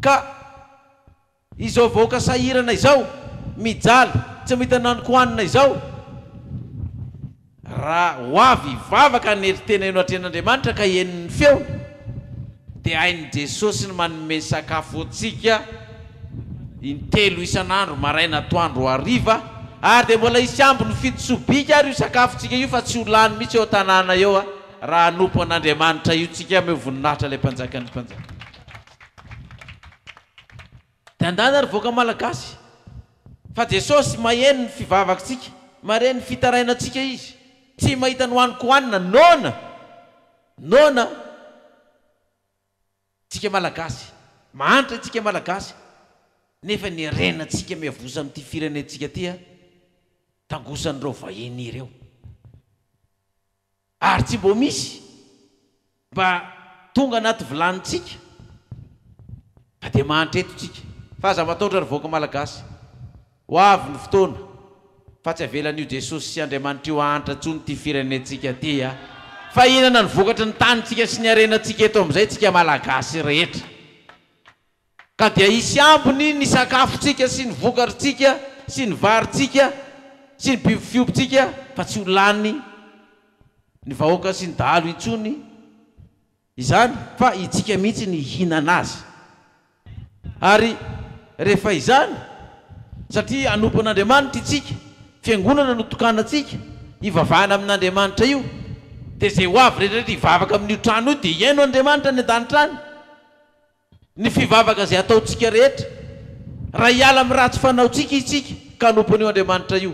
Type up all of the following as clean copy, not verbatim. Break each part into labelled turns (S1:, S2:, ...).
S1: Ka izao vahoaka sahirana izao, mijaly, tsy mahita ny hanin-kohanina izao, raha ho avy hivavaka hanery tena eo anatrehan'Andriamanitra ka heno ny feony, dia hain'i Jesosy ny manome sakafo antsika intelo isan'andro, maraina, atoandro, hariva, ary dia mbola hisy ambiny fito sobika ary io sakafontsika io fa tsy ho lany mihitsy eo an-tanàna eo raha hanompo an'Andriamanitra io tsika, omeo voninahitra ilay Mpanjakan'ny mpanjaka. Dia andana ry vahoaka malagasy fa Jesosy maheno ny fivavakintsika, mahare ny fitarainantsika Izy. Tsy mahita ny hohanin-kohanina, noana, noana tsika malagasy, mahantra itsika malagasy, nefa ny harenantsika miavosa amin'ity firenentsika ity tangosan'ireo vahiny ireo. Ary tsy mbô misy mba tonga anaty vilanintsika fa dia mahantra eto tsika. Fa aza mataotra ry vahoaka malagasy. Ho avy ny fotoana fa tsy avelan'io Jesosy sy Andriamanitra io hahantra intsony ity firenentsika ity a! Fa hihinana ny vokatry ny tanintsika sy ny harenantsika eto amin'izay tsika malagasy rehetra. Ka dia hisy ambiny ny sakafontsika sy ny vokarintsika sy ny varintsika sy ny biby fiompintsika fa tsy ho lany ny vahoaka sy ny dahalo intsony izany fa itsika mihitsy ny hihinana azy. Ary rehefa izany, satria hanompo an'Andriamanitra itsika, fiangonana no tokanantsika hivavahana amin'Andriamanitra io, dia izay ho avy rehetra rehetra hivavaka amin'io trano io dia hihaino Andriamanitra any an-danitra any. Ny fivavaka izay ataontsika rehetra, raha hiala amin'ny ratsy fanaontsika isika ka hanompo an'io Andriamanitra io.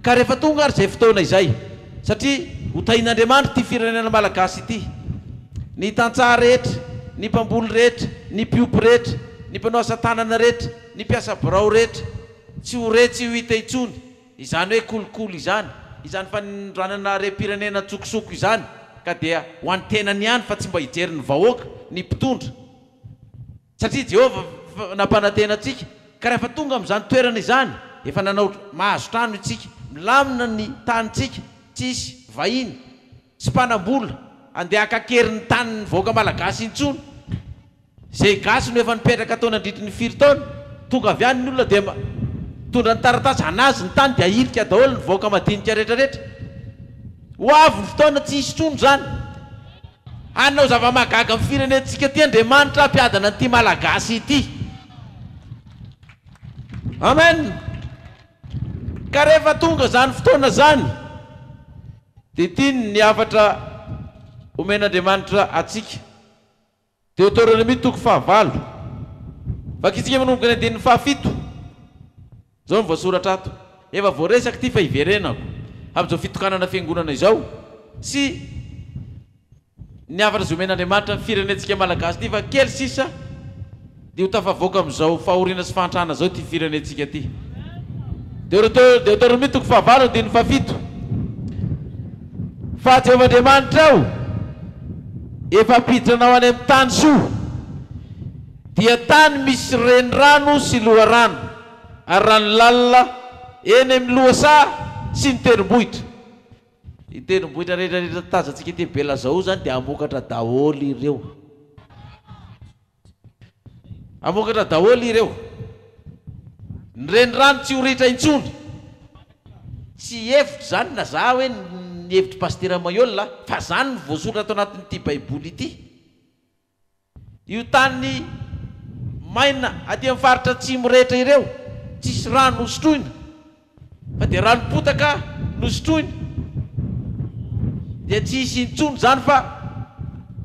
S1: Ka rehefa tonga ary izay fotoana izay, satria ho tahian'Andriamanitra ity firenena malagasy ity, ny tantsaha rehetra, ny mpamboly rehetra, ny mpiompy rehetra, ny mpanao asa tanana rehetra, ny mpiasa birao rehetra, tsy ho re tsy ho hita intsony izany hoe kolikoly izany, izany fanondranana harem-pirenena an-tsokosoko izany, ka dia ho an'ny tenany ihany fa tsy mba hijery ny vahoaka, ny mpitondra. Satria Jehovah nampanantena antsika, ka rehefa tonga amin'izany toerana izany, efa nanao mahazo trano isika, milamina ny tanintsika, tsy hisy vahiny sy mpanam-bola handeha haka an-keriny ny tanin'ny vahoaka malagasy intsony. Izay gasy no efa nipetraka tao nandritry ny firy taona, tonga avy any ny olona dia mitondra ny taratasy hanazy ny tany dia ahilika daholo ny vahoaka madinika rehetra rehetra. Ho avy ny fotoana tsy hisy intsony izany. Hanao zava-mahagaga amin'ny firenentsika ity Andriamanitra hampiadana an'ity Malagasy ity. Amen! Ka rehefa tonga izany fotoana izany dia tiany ny hafatra omen'Andriamanitra antsika. Deoteronomia toko fahavalo. Vakintsika manomboka ny andininy fahafito. Izao no voasoratra ato. Efa voaresaka ity fa hiverenako amin'izao fitokanana fiangonana izao sy ny hafatra izay omen'Andriamanitra ny firenentsika Malagasy ity fa kely sisa dia ho tafavoaka amin'izao fahoriana sy fahantrana izao ity firenentsika ity. Deoteronomia toko fahavalo andininy fahafito. Fa Jehovah Andriamanitrao efa hampiditra anao any amin'ny tany soa, dia tany misy renirano sy loharano ary rano lalina eny amin'ny lohasaha sy ny tendrombohitra. Ny tendrombohitra rehetra rehetra tazantsika ety Belazao izany dia hamokatra daholo ireo. Hamokatra daholo ireo. Ny renirano tsy ho ritra intsony. Tsy hevitro izany na za hoe ny hevitr'i Pasitera Maihol a, fa zany no voasoratra ato anatin'ity baiboly ity. Io tany maina aty amin'ny faritra atsimo rehetra ireo, tsisy rano hosotroina. Fa dia ranom-potaka no sotroiny dia tsy hisy intsony izany fa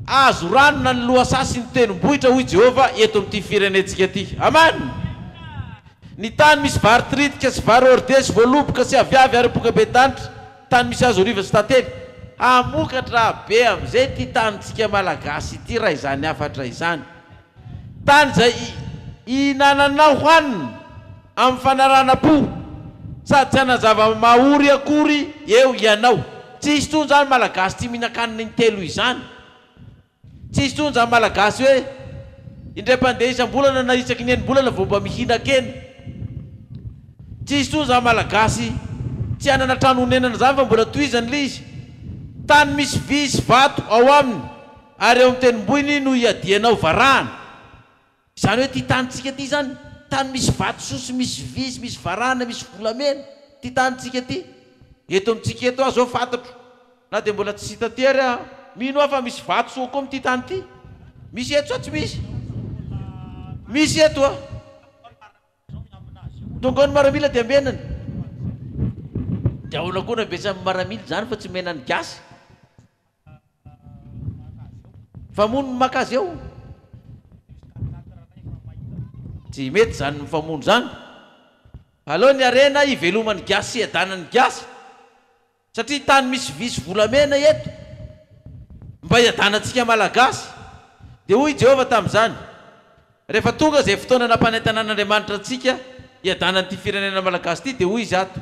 S1: azo ranona ny lohasaha sy ny tendrombohitra hoy Jehovah eto amin'ity firenentsika ity. Amen! Ny tany misy vary tiritika sy vary hordea sy voaloboka sy aviavy ary ampongabendanitra, tany misy hazo oliva sy tantely. Hamokatra be amin'izay ity tanintsika Malagasy ity raha izany hafatra izany. Tany izay ihinananao hanina amin'ny fanaranam-po, sady tsy hanan-java-mahory akory eo ianao. Tsy hisy intsony izany Malagasy tia mihinan-kanina intelo izany. Tsy hisy intsony izany Malagasy hoe indray mpandeha isam-bolana na isaky ny enim-bolana vao mba mihinan-kena. Tsy hisy intsony izany Malagasy tsy hanana trano honenana izany fa mbola tohizany ilay izy. Tany misy vy sy vato ao aminy. Ary eo amin'ny tendrombohiny no hiadianao varahana. Izany hoe ity tanintsika ity izany, tany misy vatosoa sy misy vy sy misy varahana, misy volamena, ity tanintsika ity. Eto amintsika eto aho izao fantatro, na dia mbola tsy hita aty ary aho, mino aho fa misy vatosoa koa amin'ity tany ity. Misy eto sa tsy misy? Misy eto a! Tonga ao ny maramila dia ambenany. Dia ahoana koa no ambesan'ny maramila izany fa tsy omena ny gasy? Famono ny maka azy eo. Tsy mety izany mifamono izany. Aleo ny harena hiveloman'ny gasy sy hiadanan'ny gasy. Satria tany misy vy sy volamena eto. Mba hiadanantsika Malagasy. Dia hoy i Jehovah tamin'izany, Rehefa tonga izay fotoana nampanentanan'Andriamanitra antsika hiadanan'ity firenena Malagasy ity, dia hoy Izy ato,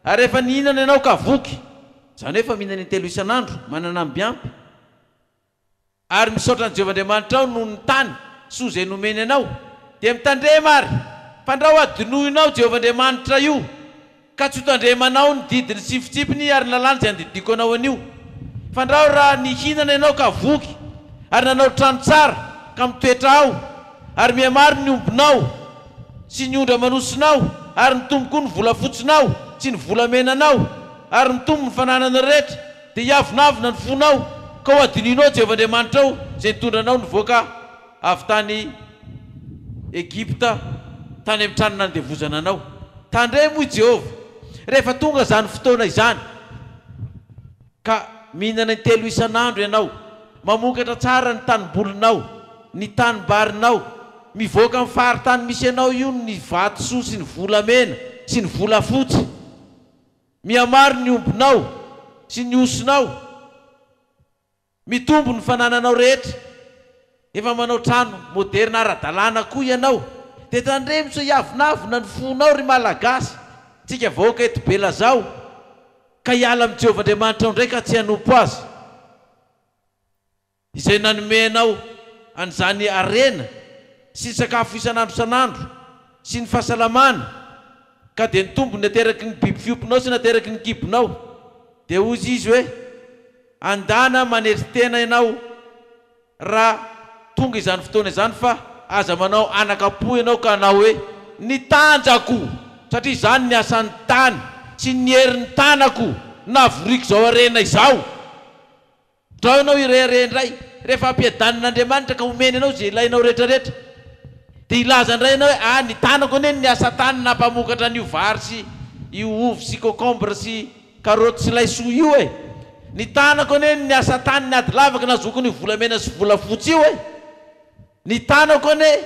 S1: Ary rehefa nihinana ianao ka voky, izany hoe efa mihinana intelo isan'andro, manana amby ampy, ary misaotra an'i Jehovah Andriamanitrao noho ny tany soa izay nomeny anao, dia mitandrema àry, fandrao hadinoinao Jehovah Andriamanitra io, ka tsy hotandremanao ny didiny sy ny fitsipiny ary ny lalàny izay andidiako anao anio. Fandrao raha nihinana ianao ka voky, ary nanao trano tsara, ka mitoetra ao, ary mihamaro ny ombinao sy ny ondry aman'osinao, ary mitombo koa ny volafotsinao sy ny volamenanao, ary mitombo ny fanananao rehetra, dia hiavonavona ny fonao, ka ho adinoinao Jehovah Andriamanitrao izay nitondra anao nivoaka avy tany Egypta, tany amin'ny trano nandevozana anao. Tandremo, hoy Jehovah, rehefa tonga izany fotoana izany, ka mihinana intelo isan'andro ianao, mamokatra tsara ny tanimbolinao, ny tanimbarinao, mivoaka amin'ny faritany misy anao io ny vatosoa sy ny volamena sy ny volafotsy, Mihamaro ny ombinao sy ny osinao, mitombo ny fanananao rehetra, efa manao trano moderina ara-dalàna koa ianao, dia tandremo sao hiavonavona ny fonao ry Malagasy, tsika vahoaka eto Belazao, ka hiala amin'i Jehovah Andriamanitrao indray ka tsy hanompo Azy. Izay nanome anao an'izany harena sy ny sakafo isan'andro isan'andro sy ny fahasalamana, ka dia nitombo ny nateraky ny biby fiompinao sy nateraky ny kibonao. Dia hoy izy hoe, Andana manetry tena ianao raha tonga izany fotoana izany fa aza manao anakam-po ianao ka hanao hoe, Ny tanjako! Satria izany ny asan'ny tany sy ny herin'ny tanako navoriko izao harena izao. Drao ianao hirehareha indray rehefa ampiadanin'Andriamanitra ka omeny anao izay ilainao rehetrarehetra. Dia hilaza indray ianao hoe, ah, ny tanako anie no niasa tany nampamokatra an'io vary sy io ovy sy cocombre sy karaoty sy laisoa io e! Ny tanako anie no niasa tany niady lavaka nahazoako an'io volamena sy volafotsy io e! Ny tanako anie.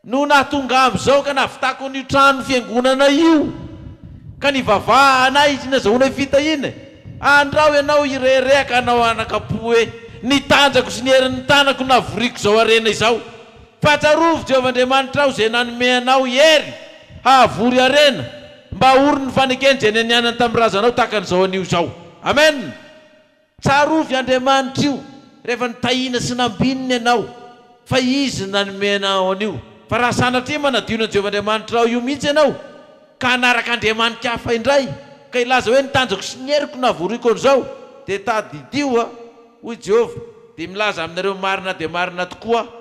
S1: No nahatonga amin'izao ka nahavitako an'io trano fiangonana io ka nivavahanay sy nazahoanay fitahiana e! Andrao ianao hirehareha ka hanao anakam-po hoe, Ny tanjako sy ny herin'ny tanako no nahavoriako izao harena izao. Fa tsarovy Jehovah Andriamanitrao izay nanome anao hery hahavory harena mba haoriny ny fanekeny izay nianianany tamin'ny razanao tahaka an'izao anio izao. Amen! Tsarovy Andriamanitra io rehefa nitahiana sy nambinina ianao fa Izy no nanome anao an'io. Fa raha sanatria manadino an'i Jehovah Andriamanitrao io mihitsy ianao ka hanaraka andriamani-kafa indray ka hilaza hoe ny tanjako sy ny heriko no nahavoriako an'izao, dia tadidio a, hoy Jehovah, dia milaza aminareo marina dia marina tokoa aho,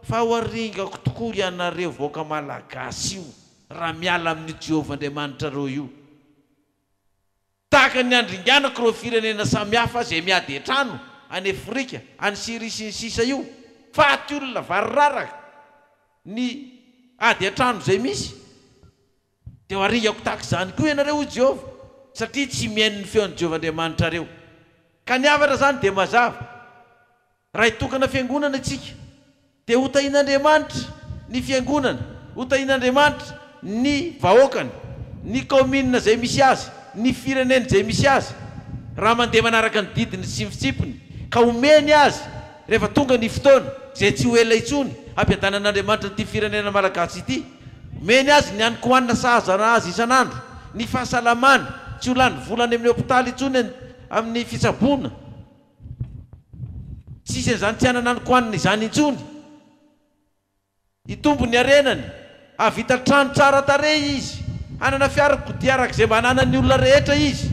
S1: fa ho aringako tokoa ianareo vahoaka malagasy io raha miala amin'io Jehovah Andriamanitrareo io. Tahaka ny handringanako ireo firenena samihafa izay miady an-trano any Afrika, any Syria sy ny sisa io. Faty olona variraraka ny ady an-trano izay misy. Dia ho aringako tahaka izany koa ianareo, hoy Jehovah, satria tsy mihaino ny feon'i Jehovah Andriamanitrareo. Ka ny hafatra izany dia mazava. Raha hitokana fiangonana isika, dia hotahian'Andriamanitra ny fiangonana, hotahian'Andriamanitra ny vahoakany, ny kaominina izay misy azy, ny firenena izay misy azy, raha mandeha manaraka ny didiny sy ny fitsipiny, ka omeny azy rehefa tonga ny fotoana, izay tsy ho ela intsony, hampiadanan'Andriamanitra an'ity firenena malagasy ity. Omeny azy ny hanin-kohanina sahaza azy isan'andro, ny fahasalamana, tsy ho lany vola any amin'ny hopitaly intsony amin'ny fitsaboana. Tsy hisy an'izany tsy hanana ny kohanina izany intsony. Hitombo ny harenany, hahavita trano tsara tarehy izy, hanana fiarakodia araka izay mba ananan'ny olona rehetra izy.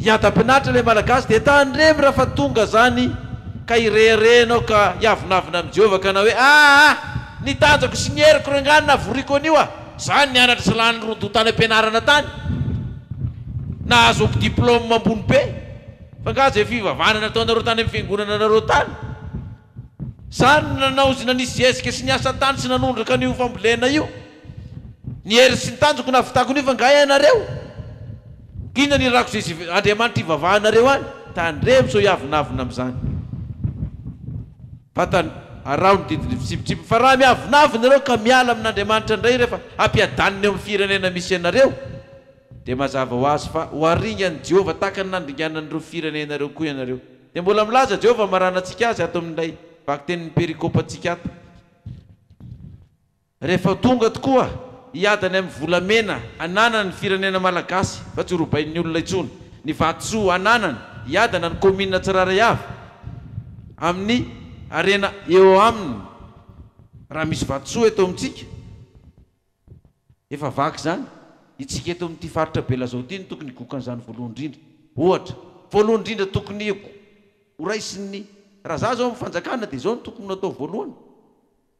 S1: Hiadam-pinaritra ilay Malagasy dia tandremo raha fa tonga izany ka hirehareha ianao ka hiavonavona amin'i Jehovah ka hanao hoe, Aa! Ny tanjako sy ny heriko rangahy no navoriko an'io a! Za nianatra sy lany ron-doha tany am-pianarana tany. Nahazoako diplôme ambony be. Fa angaha izay fivavahana nataonareo tany amin'ny fiangonana nareo tany? Za no nanao sy nanisy zezika sy niasa tany sy nanondraka an'io fambolena io. Ny hery sy ny tanjoko nahavitako an'io fa angaha ianareo? Inona ny irako izay Andriamanitra ivavahanareo any? Tandremo sao hiavonavona amin'izany. Fantany, araho ny didin'ny fitsipitsipiny, fa raha miavonavona ianareo ka miala amin'Andriamanitra indray rehefa hampiadaniny eo amin'ny firenena misy anareo, dia mazava ho azy fa ho aringan'i Jehovah tahaka ny nandringanany ireo firenena ireo koa ianareo. Dia mbola milaza Jehovah hamaranantsika azy ato amin'ilay vakitenin'ny perikopantsika ato. Rehefa tonga tokoa hiadany amin'ny volamena ananany ny firenena malagasy fa tsy ho robain'ny olona intsony ny vatosoa ananany, hiadana ny kaominina tsirairay avy amin'ny harena eo aminy raha misy vatosoa eto amintsika, efa vaky izany, itsika eto amin'ity faritra Belazao ity no tokony higoka an'izany voalohany indrindra. Ohatra, voalohany indrindra tokony ho raisin'ny, raha za zao amin'ny fanjakana dia izao no tokony ho natao voalohany.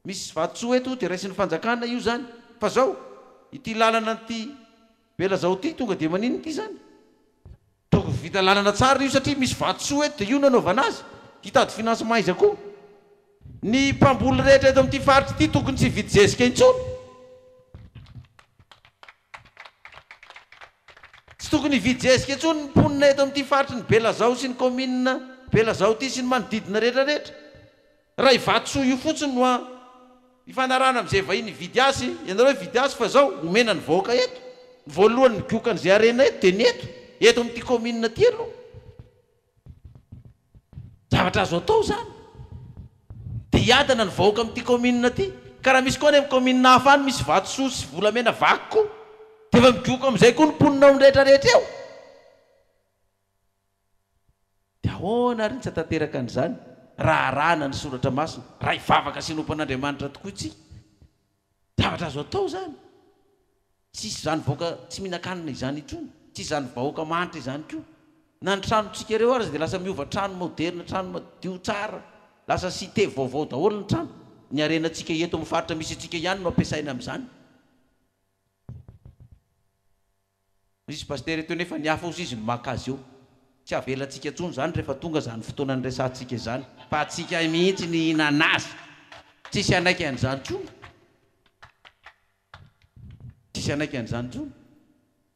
S1: Misy vatosoa eto dia raisin'ny fanjakana io zany fa zao ity lalana ity Belazao ity tonga dia maninona ity zany? Tokony vita lalana tsara io satria misy vatosoa eto dia io no anaovana azy, hitady financement aiza koa? Ny mpamboly rehetra eto amin'ity faritra ity tokony tsy hividy zezika intsony. Tsy tokony hividy zezika intsony ny mponina eto amin'ity faritry ny Belazao sy ny kaominina Belazao ity sy ny manodidina rehetra rehetra. Raha i vatosoa io fotsiny no ifanarahana amin'izay vahiny hividy azy, ianareo hividy azy fa izao omena ny vahoaka eto. Ny voalohany migoka an'izay harena eto dia ny eto, eto amin'ity kaominina ity aloha. Zavatra azo atao izany. Dia hiadana ny vahoaka amin'ity kaominina ity. Ka raha misy koa any amin'ny kaominina hafa any misy vatosoa sy volamena vaky koa, dia efa migoka amin'izay koa ny mponina ao amin'ny rehetra rehetra eo. Dia ahoana ary ny tsy hatanteraka an'izany raha arahana ny soratra masina, raha hivavaka sy hanompo an'Andriamanitra tokoa isika? Zavatra azo atao izany. Tsy hisy izany vahoaka tsy mihinan-kanina izany intsony, tsy hisy izany vahoaka mahantra izany koa. Na ny tranontsika ireo aza dia lasa miova trano maoderina, trano madio tsara, lasa cité vaovao daholo ny trano. Ny harenantsika eto amin'ny faritra misy antsika ihany no ampiasaina amin'izany. Misy pasitera eto nefa ny hafa ozy izy no maka azy eo. Tsy avelantsika intsony izany rehefa tonga izany fotoana niresahantsika izany fa antsika mihitsy ny hihinana azy. Tsisy hanaiky an'izany intsony. Tsisy hanaiky an'izany intsony.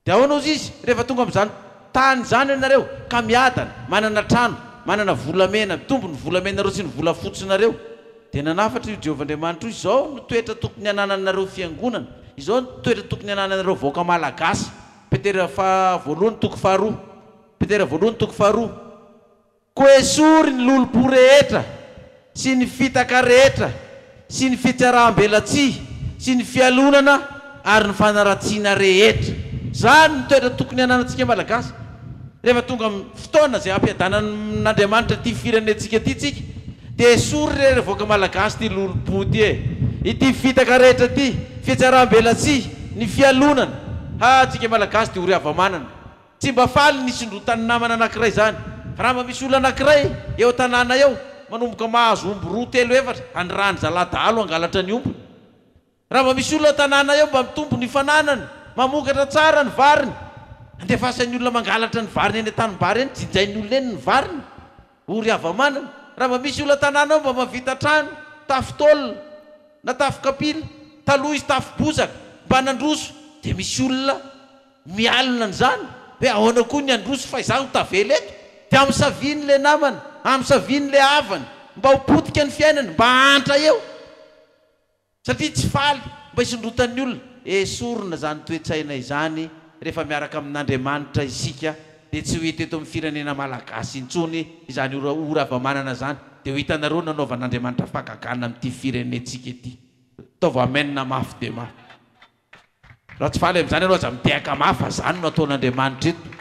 S1: Dia ahoana ozy izy rehefa tonga amin'izany tany izany ianareo ka miadana, manana trano, manana volamena, mitombo ny volamenareo sy ny volafotsinareo. Dia nanafatra io Jehovah Andriamanitra io, izao no toetra tokony hanananareo fiangonana, izao no toetra tokony hanananareo vahoaka malagasy. Petera faha voalohany toko faharoa. Petera voalohany toko faharoa. Koa esory ny lolompo rehetra sy ny fitaka rehetra sy ny fitsaraham-belatsihy sy ny fialonana ary ny fanaratsiana rehetra. Izany no toetra tokony hananantsika Malagasy. Rehefa tonga amin'ny fotoana izay hampiadanan'Andriamanitra ity firenentsika ity tsika dia esory re ry vahoaka Malagasy ity lolompo ity e! Ity fitaka rehetra ity, fihatsarambelatsihy, ny fialonana. Ha tsika Malagasy dia ory hava-manana. Tsy mba faly ny hisondrotan'ny namana anankiray izany. Fa raha mba misy olona anankiray eo an-tanàna eo manomboka mahazo omby roa, telo, efatra, anirahan'ny zalahy dahalo hangalatra ny ombiny. Raha mba misy olona an-tanàna eo mba mitombo ny fananany, mamokatra tsara ny variny, andefasan'ny olona mangalatra ny variny eny an-tanimbary eny, jinjain'ny olona eny ny variny, ory hava-manana. Raha mba misy olona an-tanàna eo mba mahavita trano, tafo tôle, na tafo kapila, taloha izy tafo bozaka, mba nandroso, dia misy olona mialona an'izany, hoe ahoana koa ny handroso fa izaho tavela eto? Dia amosaviny ilay namana, amosaviny ilay havany, mba ho potika ny fiainany, mba hahantra eo. Satria tsy faly mba hisondrotan'ny olona. Esorina izany toe-tsaina izany rehefa miaraka amin'Andriamanitra isika dia tsy ho hita eto amin'ny firenena malagasy intsony izany ora ora-hava-manana izany dia ho hitanareo ny nanaovan'Andriamanitra fahagagana amin'ity firenentsika ity. Ataovy amen mafy dia mafy. Raha tsy faly amin'izany ianao aza mitehaka mafy fa izany no ataon'Andriamanitra eto.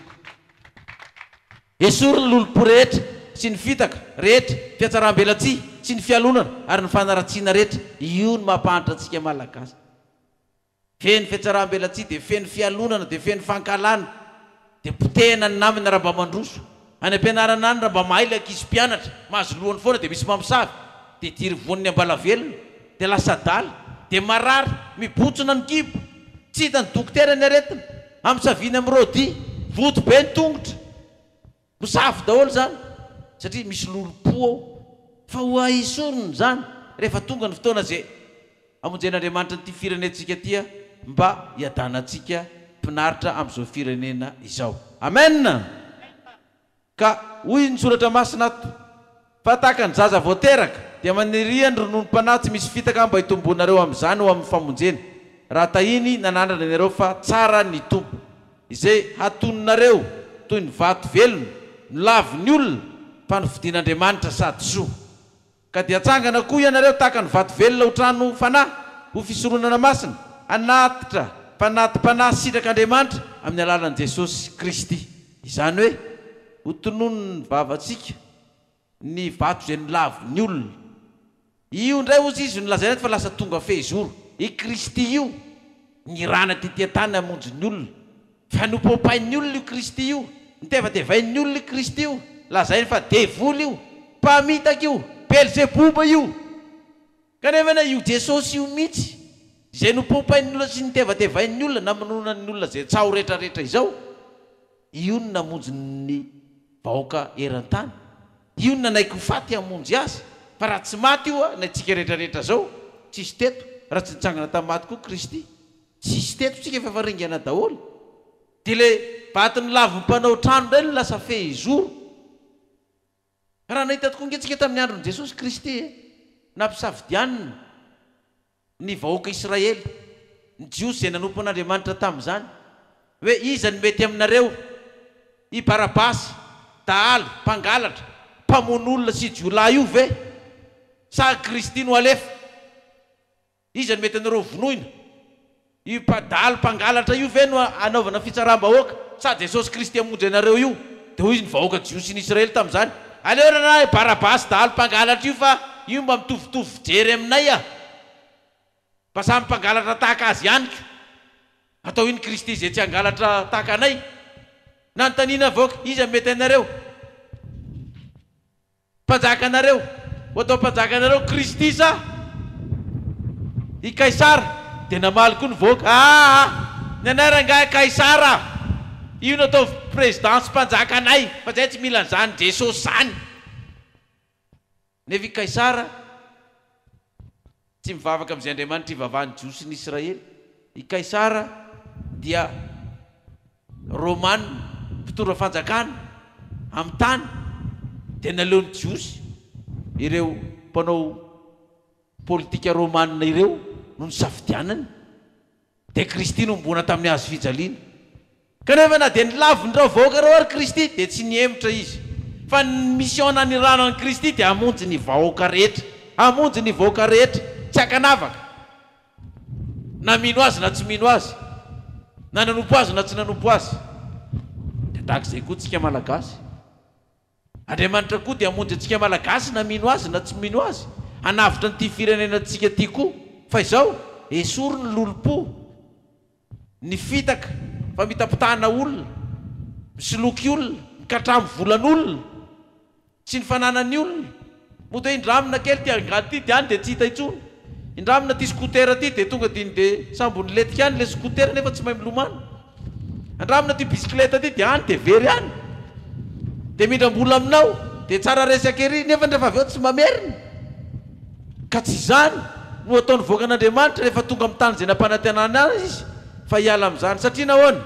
S1: Esory ny lolompo rehetra sy ny fitaka rehetra, fihatsaram-belatsihy sy ny fialonana ary ny fanaratsiana rehetra. Io no mampahantra antsika Malagasy. Feno fihatsaram-belatsihy dia feno fialonana dia feno fankahalana dia potehina ny namana raha mba mandroso. Any am-pianarana any raha mba mahay ilay ankizy mpianatra, mahazo lohany foana dia misy mamosavy dia diry voan'ny ambalavelona. Dia lasa adala, dia marary, mibontsina ny kibo, tsy hitan'ny dokotera ny aretina, ampisaviany amin'ny rôdy, vonto be ny tongotra. Misafo daholo izany satria misy lolompo ao. Fa ho esorina izany rehefa tonga ny fotoana izay hamonjen'Andriamanitra an'ity firenentsika ity mba hiadanantsika finaritra amin'izao firenena izao. Amen! Ka hoy ny Soratra Masina ato, Fa tahaka ny zaza vao teraka, dia maniria ny rononom-panahy tsy misy fitaka mba hitomboanareo amin'izany ho amin'ny famonjena, raha tahiny nanandrana ianareo fa tsara ny Tompo. Izay hatoninareo toy ny vato velona, nolavin'ny olona, fa nofidin'Andriamanitra sady soa. Ka dia hatsangana koa ianareo tahaka ny vato velona ho trano fanahy, ho fisoronana masina, hanatitra fanati-panahy sitrak'Andriamanitra amin'ny alalan'i Jesosy Kristy. Izany hoe, ho tononin'ny vavantsika ny vato izay nolavin'ny olona. Io indray hozy izy no lazaina eto fa lasa tonga fehizoro. I Kristy io nirana tety an-tany hamonjy ny olona. Fa nopompain'ny olona io Kristy io, notevatevain'ny olona io Kristy io, lazainy fa devoly io, mpamitaka io, Belzeboba io. Kanefa anie io Jesosy io mihitsy izay nopompain'ny olona sy notevatevain'ny olona, namonoana ny olona izay tsaho retraretra izao, io no namonjy ny vahoaka eran-tany. Io no nanaiky ho faty hamonjy azy. Fa raha tsy maty io, na isika retraretra izao, tsisy teto, raha tsy nitsangana tamin'ny maty koa Kristy. Tsisy teto tsika fa efa ringana daholo. Dia ilay vato nolavin'ny mpanao trano indray no lasa fehizoro. Raha nahita tokoa ange tsika tamin'ny andron'i Jesosy Kristy e! Nampisafidianina ny vahoaka Israely, ny Jiosy izay nanompo an'Andriamanitra tamin'izany, hoe iza no mety aminareo? I Barabasy, dahalo, mpangalatra, mpamono olona sy jiolahy io ve? Sa Kristy no alefa? Iza no mety anareo vonoina? Io mpadalo mpangalatra io ve no hanaovana fitsaram-bahoaka sa Jesosy Kristy hamonjy anareo io? Dia hoy ny vahoaka Jiosy sy ny Israely tamin'izany, Aleo raharaha i Barabasy dahalo mpangalatra io fa io mba mitovitovy fijery aminay a! Mba samy mpangalatra tahaka azy ihany ko! Atao ino Kristy izay tsy hangalatra tahaka anay? Nanontaniana vahoaka, Iza no mety anareo? Mpanjakanareo, ho atao mpanjakanareo Kristy sa i Kaisara? Dia namaly koa ny vahoaka, Aa! Ny anay rangahy Kaisara! Io no ataovy président sy mpanjakanay, fa zahay tsy mila an'izany Jesosy izany! Nefa i Kaisara Tsy mivavaka amin'izay Andriamanitra ivavahan'ny Jiosy sy ny Israely. I Kaisara dia Romana, mpitondra fanjakana amin'ny tany, dia naleon'ny Jiosy ireo mpanao politika romana ireo no nisafidianany. Dia Kristy nohomboana tamin'ny hazo fijaliana. Kanefa na dia nilavin-dreo vahoaka ireo ary Kristy, dia tsy nihemotra Izy. Fa ny mission nanirahana an'i Kristy dia hamonjy ny vahoaka rehetra. Hamonjy ny vahoaka rehetra, tsy ankanavaka. Na mino Azy na tsy mino Azy. Na nanompo Azy na tsy nanompo Azy. Dia tahaka izay koa tsika Malagasy. Andriamanitra koa dia hamonjy antsika Malagasy na mino Azy na tsy mino Azy, hanavotra an'ity firenenantsika ity koa. Fa izao, esory ny lolompo, ny fitaka, famitapitahana olona, misoloky olona, mikatramo volan'olona, sy ny fananan'ny olona. Mody hoe indramina kely ity angady ity dia any dia tsy hita intsony. Indramina ity scooter ity dia tonga dia dia sambo nilentika any ilay scooter nefa tsy mahay milomano. Andramina ity bicyclette ity dia any dia very any. Dia mindram-bola aminao dia tsara resaka ery nefa rehefa avy eo tsy mamerina. Ka tsy izany no ataon'ny vahoakan'Andriamanitra rehefa tonga amin'ny tany izay nampanantenany azy izy fa hiala amin'izany. Satria nahoana?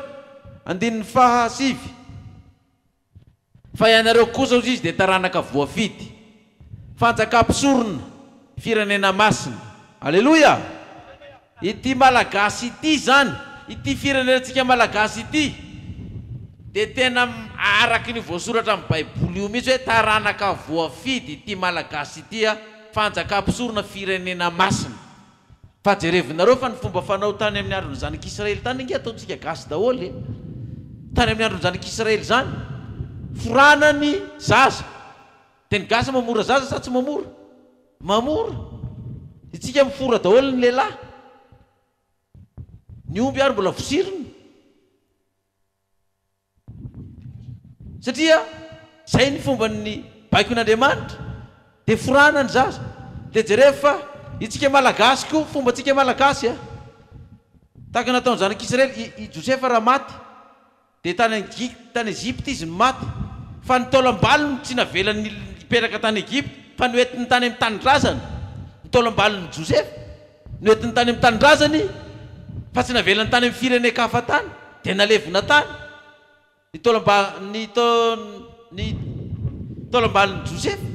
S1: Andininy faha sivy. Fa ianareo kosa, hozy izy, dia taranaka voafidy, fanjakà-mpisorona, firenena masina. Aleloia! Ity Malagasy ity izany, ity firenenantsika Malagasy ity, dia tena araka ny voasoratra amin'ny Baiboly io mihitsy hoe taranaka voafidy ity Malagasy ity, fanjakà-mpisorona, firenena masina. Fa jerevinareo fa ny fomba fanao tany amin'ny andron'ny zanak'Israely tany ange ataontsika gasy daholo e! Tany amin'ny andron'ny zanak'Israely izany, forana ny zaza. Dia ny gasy mamora zaza sa tsy mamora? Mamora. Itsika mifora daholo ny lehilahy. Ny omby ary mbola vosirina. Satria zay ny fomban'ny baikon'Andriamanitra, dia forana ny zaza. Dia jereo fa Itsika Malagasy koa, fombantsika Malagasy a! Tahaka ny nataon'ny zanak'Israely, i, i Josefa raha maty, dia tany Egi, tany Egypta izy no maty. Fa ny taolam-balony tsy navelany hipetraka tany Egypta, fa noentiny tany amin'ny tanindrazany. Ny taolam-balon'i Josefa, noentiny tany amin'ny tanindrazany, fa tsy navelany tany amin'ny firenen-kafa tany, dia nalevina tany. Ny taolam-ba, ny tao, ny taolam-balon'i Josefa,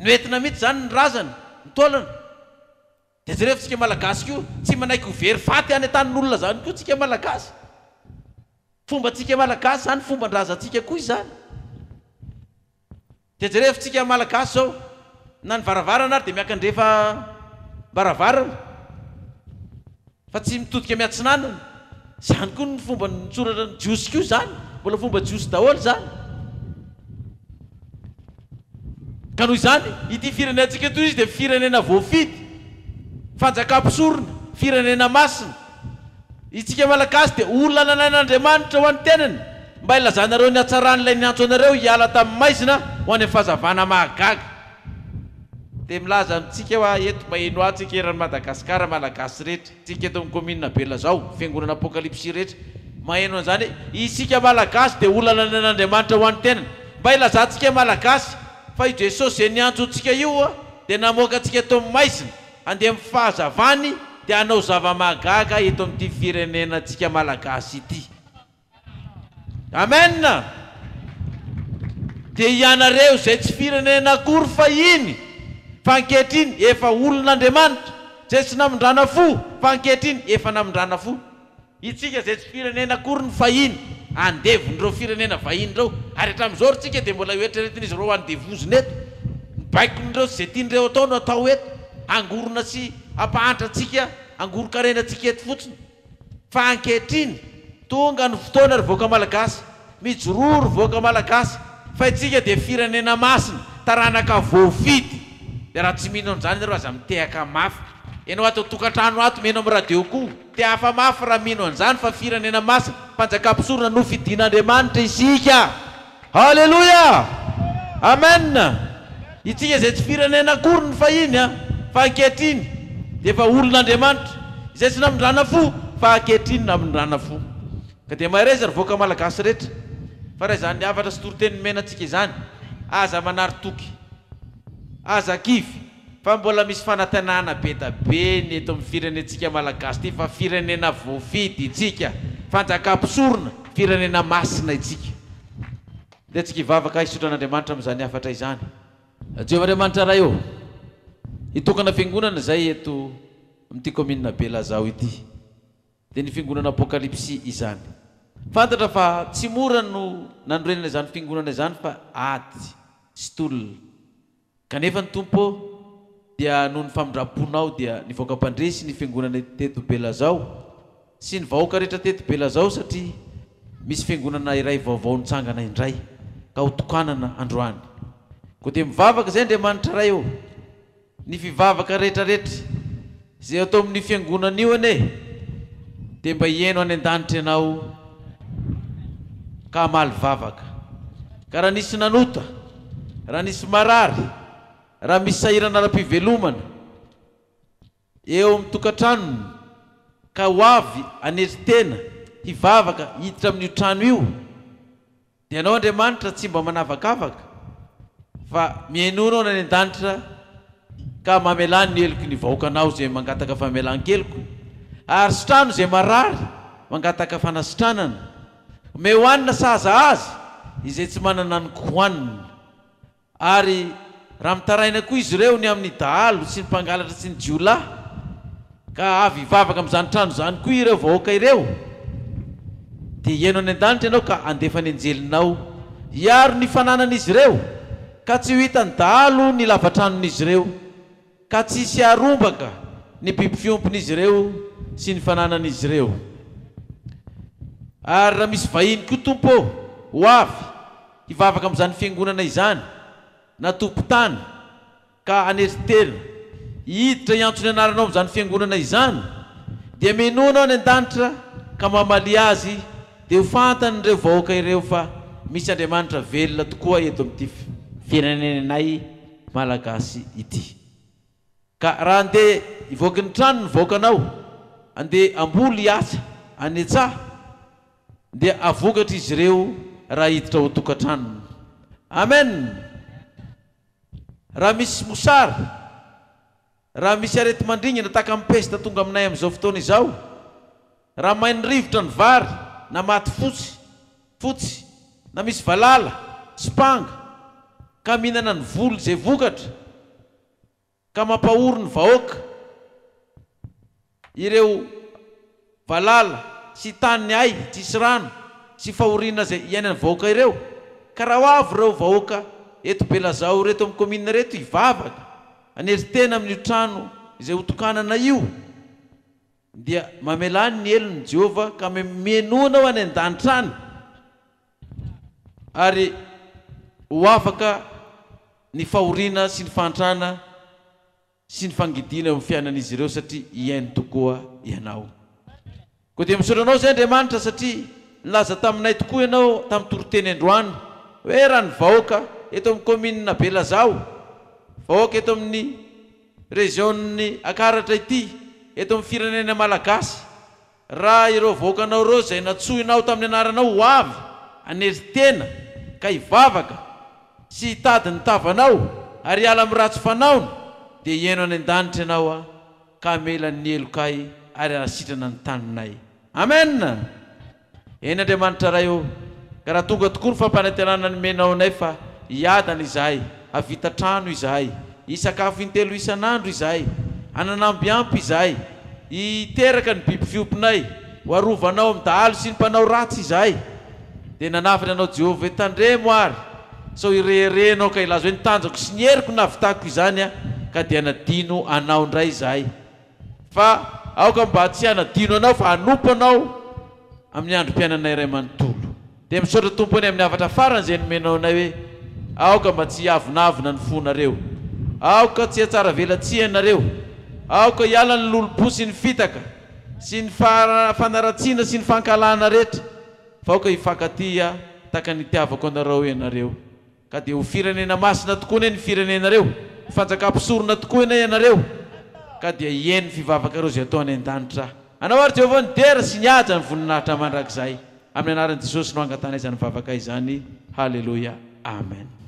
S1: noentina mihitsy izany ny razana, ny taolana. Dia jereo fa tsika Malagasy koa tsy manaiky ho very faty any an-tanin'olona zany koa tsika Malagasy. Fombantsika Malagasy zany, fomban-drazantsika koa izany. Dia jereo fa tsika Malagasy zao, na ny varavarana ary dia miakandrefam-baravarana fa tsy mitodika miatsinanana. Izany koa ny fomba nitsoratra ny Jiosy koa izany, mbola fomba Jiosy daholo izany. Ka noho izany, ity firenentsika ity izy dia firenena voafidy, fanjakam-pisorona, firenena masina. Isika Malagasy dia olona nalain'Andriamanitra ho an'ny tenany mba hilazanareo ny hatsaran'ilay niantso anareo hiala tamin'ny maizina ho any amin'ny fahazavana mahagaga. Dia milaza amintsika hoa eto maheno ahy tsika eran'i Madagasikara Malagasy rehetra, tsika eto amin'ny commune Belazao, fiangonana Apokalypsy rehetra maheno an'izany hoe isika Malagasy dia olona nalain'Andriamanitra ho an'ny tenany. Mba hilazantsika Malagasy fa io Jesosy izay niantso antsika io dia namoaka antsika tao amin'ny maizina handeha amin'ny fahazavany dia hanao zava-mahagaga eto amin'ity firenenantsika Malagasy ity. Amen! Dia ianareo izay tsy firenena akory fahiny fa ankehitriny efa olon'Andriamanitra, izay tsy namindrana fo fa ankehitriny efa namindrana fo. Itsika izay tsy firenena akory ny fahiny, andevon'ireo firenena vahiny ireo, ary hatramin'izao ry tsika dia mbola io eritreretin'izy ireo andevozina eto, ny baikon'ireo sy izay tian'ireo atao no atao eto, hangorona sy hampahantra antsika, hangoron-karena antsika eto fotsiny. Fa ankehitriny, tonga ny fotoana ry vahoaka Malagasy, mijoroa ry vahoaka Malagasy, fa itsika dia firenena masina, taranaka voafidy, dia raha tsy mino an'izany ianareo aza mitehaka mafy, ianao ato an-tokantrano ato mihaino amin'ny radio koa, Te-hafa mafy raha mino an'izany fa firenena masina, mpanjaka mpisorona nofidin'Andriamanitra isika. Haleloia! Amen! Itsika izay tsy firenena akory ny fahiny an, fa ankehitriny dia efa olon'Andriamanitra, izay tsy namindrana fo fa ankehitriny namindrana fo. Ka dia mahereza ry vahoaka malagasy rehetra fa raha izany hafatra sy toriteny nomena antsika izany, aza manary toky, aza kivy, Fa mbola misy fanantenana be da be ny eto amin'ny firenentsika Malagasy ity fa firenena voafidy itsika, fanjakam-pisorona, firenena masina itsika. Ndeha tsika hivavaka hisotra an'Andriamanitra amin'izany hafatra izany. Jehovah Andriamanitra Ray ô, hitokana fiangonana izay eto amin'ity kaominina Belazao ity. Dia ny fiangonana Apokalypsy izany. Fantatra fa tsy mora no nanorenana izany fiangonana izany fa ady sy tolona. Kanefa ny Tompo ô, dia noho ny famindram-ponao dia nivoaka mpandresy ny fiangonana teto Belazao sy ny vahoaka rehetra teto Belazao satria misy fiangonana iray vaovao nitsangana indray ka ho tokanana androany. Koa dia mivavaka izay Andriamanitra Ray ô, ny fivavaka rehetra rehetra izay atao amin'io fiangonana io anie dia mba hihaino any an-danitra Ianao ka hamaly vavaka. Ka raha nisy nanota, raha nisy marary, raha misy sahirana ara-pivelomana eo amin'ny tokantranony ka ho avy hanetry tena hivavaka hiditra amin'io trano io, Dia Ianao Andriamanitra tsy mba manavakavaka fa mihainoa Anao any an-danitra ka mamelà ny heloky ny vahoakanao izay mangataka famelan-keloka ary sitrano izay marary mangataka fanasitranana. Omeo hanina sahaza azy izay tsy manana ny hohanina. Ary raha mitaraina koa izy ireo ny amin'ny dahalo sy ny mpangalatra sy ny jiolahy, ka avy hivavaka amin'izany trano izany koa ireo vahoaka ireo, dia hihaino any an-danitra ianao ka handefa ny anjelinao hiaro ny fananan'izy ireo, ka tsy ho hitan'ny dahalo ny lava-tranon'izy ireo, ka tsy hisy harombaka ny biby fiompin'izy ireo sy ny fananan'izy ireo. Ary raha misy vahiny koa, Tompo ô, ho avy, hivavaka amin'izany fiangonana izany na tompon-tany ka hanetry tena hiditra hiantso ny anaranao amin'izany fiangonana izany, dia minoana any an-danitra ka mamalia azy dia ho fantan'ireo vahoaka ireo fa misy Andriamanitra velona tokoa eto amin'ity firenenay Malagasy ity. Ka raha andeha hivoaky ny trano ny vahoakanao, andeha hamboly hiasa any an-tsaha, dia havokatra izy ireo raha hiditra ao an-tokantranony. Amen! Raha misy mosary, raha misy areti-mandringana tahaka ny pesta tonga aminay amin'izao fotoana izao, raha main'ny rivotra ny vary na maty fotsy, fotsy, na misy valala, sipanga, ka mihinana ny voly izay vokatra, ka mampahory ny vahoaka ireo valala sy tany hay tsisy rano sy fahoriana izay iainan'ny vahoaka ireo ka raha ho avy ireo vahoaka eto Belazao ireto amin'ny commune ireto hivavaka hanery tena amin'io trano izay hotokanana io dia mamelà ny helony Jehovah ka mihainoana ho any an-danitra any ary ho afaka ny fahoriana sy ny fahantrana sy ny fangidiana eo amin'ny fiainan'izy ireo satria hihaino tokoa Ianao. Koa dia misaotra Anao izay Andriamanitra satria nilaza taminay tokoa Ianao tamin'ny toriteny androany hoe raha ny vahoaka eto amin'ny kaominina Belazao, vahoaka eto amin'ny region-n'ny Ankaratra ity, eto amin'ny firenena Malagasy, Raha ireo vahoakanao ireo izay nantsoinao tamin'ny anaranao ho avy hanery tena ka hivavaka sy hitady ny tavanao ary hiala amin'ny ratsy fanaony, dia hihaino any an-danitra Ianao ka hamela ny helokay ary hanasitrana ny taninay. Amen! Eny Andriamanitra Ray ô, ka raha tonga tokoa ny fampanantenana nomenao anay fa hiadana izahay, hahavita trano izahay, hisakafo intelo isan'andro izahay, hanana amby ampy izahay, hiteraka ny biby fiompinay, ho arovanao amin'ny dahalo sy ny mpanao ratsy izahay. Dia nanafiny anao Jehovah hoe, Tandremo àry, sao hirehareha ianao ka hilaza hoe, Ny tanjako sy ny heriko no nahavitako izany, ka dia hanadino anao indray izahay. Fa aoka mba tsy hanadino Anao fa hanompo Anao amin'ny androm-piainanay iray manontolo. Dia misaotra Tompo anie amin'ny hafatra farany izay nomenao anay hoe aoka mba tsy hiavonavona ny fonareo. Aoka tsy hihatsaravelatsihy ianareo. Aoka hiala ny lolompo sy ny fitaka sy ny fanaratsiana sy ny fankahalana rehetra fa aoka hifankatia tahaka ny itiavako anareo ianareo. Ka dia ho firenena masina tokoa anie ny firenenareo, ho fanjakam-pisorona tokoa anie ianareo, ka dia hihaino ny fivavakareo izay atao any an-danitra. Anao ary Jehovah ny dera sy ny haja ny voninahitra mandrakizay. Amin'ny anaran'i Jesosy no angatahana izany vavaka izany. Haleloia. Amen.